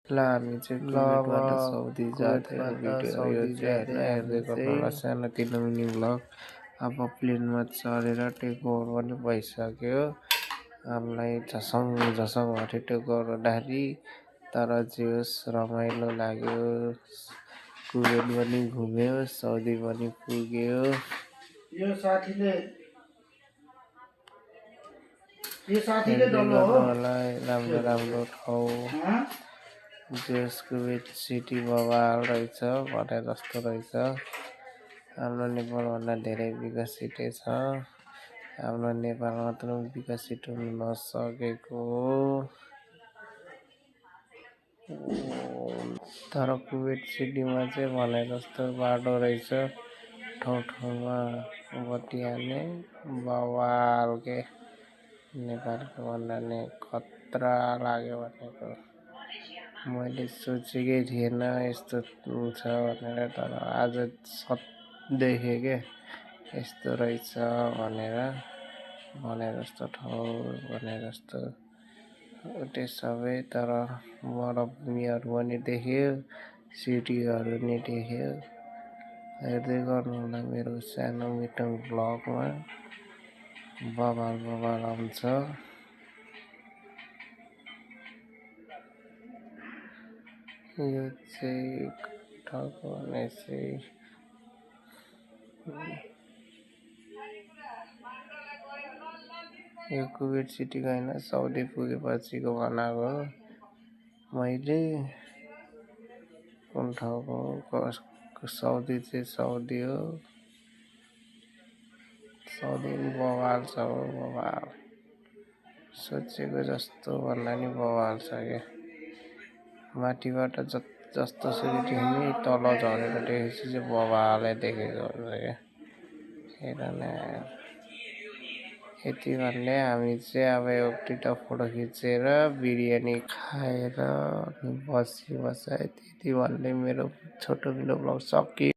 ल हामी चाहिँ कुवेतबाट साउदी जाँदाको भिडियो यो चाहिँ होइन हेर्दै गर्नु होला सानोतिनो मिनी भ्लग। अब प्लेनमा चढेर टेक ओभर पनि भइसक्यो। हामीलाई झसङ झसङ हट्यो टेक ओभर हुँदाखेरि, तर जे होस् रमाइलो लाग्यो। कुवेत पनि घुम्यो, साउदी पनि पुग्यो। यो साथीले गर्नु होला राम्रो राम्रो ठाउँ। जेस कुवेत सिटी बवाल रहेछ भने जस्तो रहेछ। हाम्रो नेपालभन्दा धेरै विकसित छ। हाम्रो नेपाल मात्र विकसित हुन नसकेको हो। तर कुवेत सिटीमा चाहिँ भने जस्तो बाटो रहेछ। ठाउँ ठाउँमा बत्ती हाल्ने बवाल के। नेपालको भन्दा नि खतरा लाग्यो भनेको। मैले सोचेकै थिएन यस्तो छ भनेर, तर आज देखेँ के यस्तो रहेछ भनेर। भने जस्तो ठाउँ भने जस्तो त्यो सबै, तर मरुभूमिहरू पनि देख्यो, सिटीहरू नि देख्यो। हेर्दै गर्नु होला मेरो सानो मिठो भ्लगमा बवाल बवाल आउँछ। यो चाहिँ ठाउँको भने चाहिँ यो कुवेत सिटीको होइन, साउदी पुगेपछिको बनाएको मैले। कुन ठाउँको साउदी चाहिँ साउदी हो। साउदी पनि बवाल छ हो बवाल। सोचेको जस्तो भन्दा नि बवाल छ क्या। माथिबाट जस्तो सुकै देख्ने, तल झरेर देखेपछि चाहिँ बवालै देखेको हुन्छ क्या। हेर न यति भन्ने हामी चाहिँ अब एउटा फोटो खिचेर बिरयानी खाएर अनि बसी बसाइ। त्यति भन्ने मेरो छोटो मिठो भ्लग सकियो।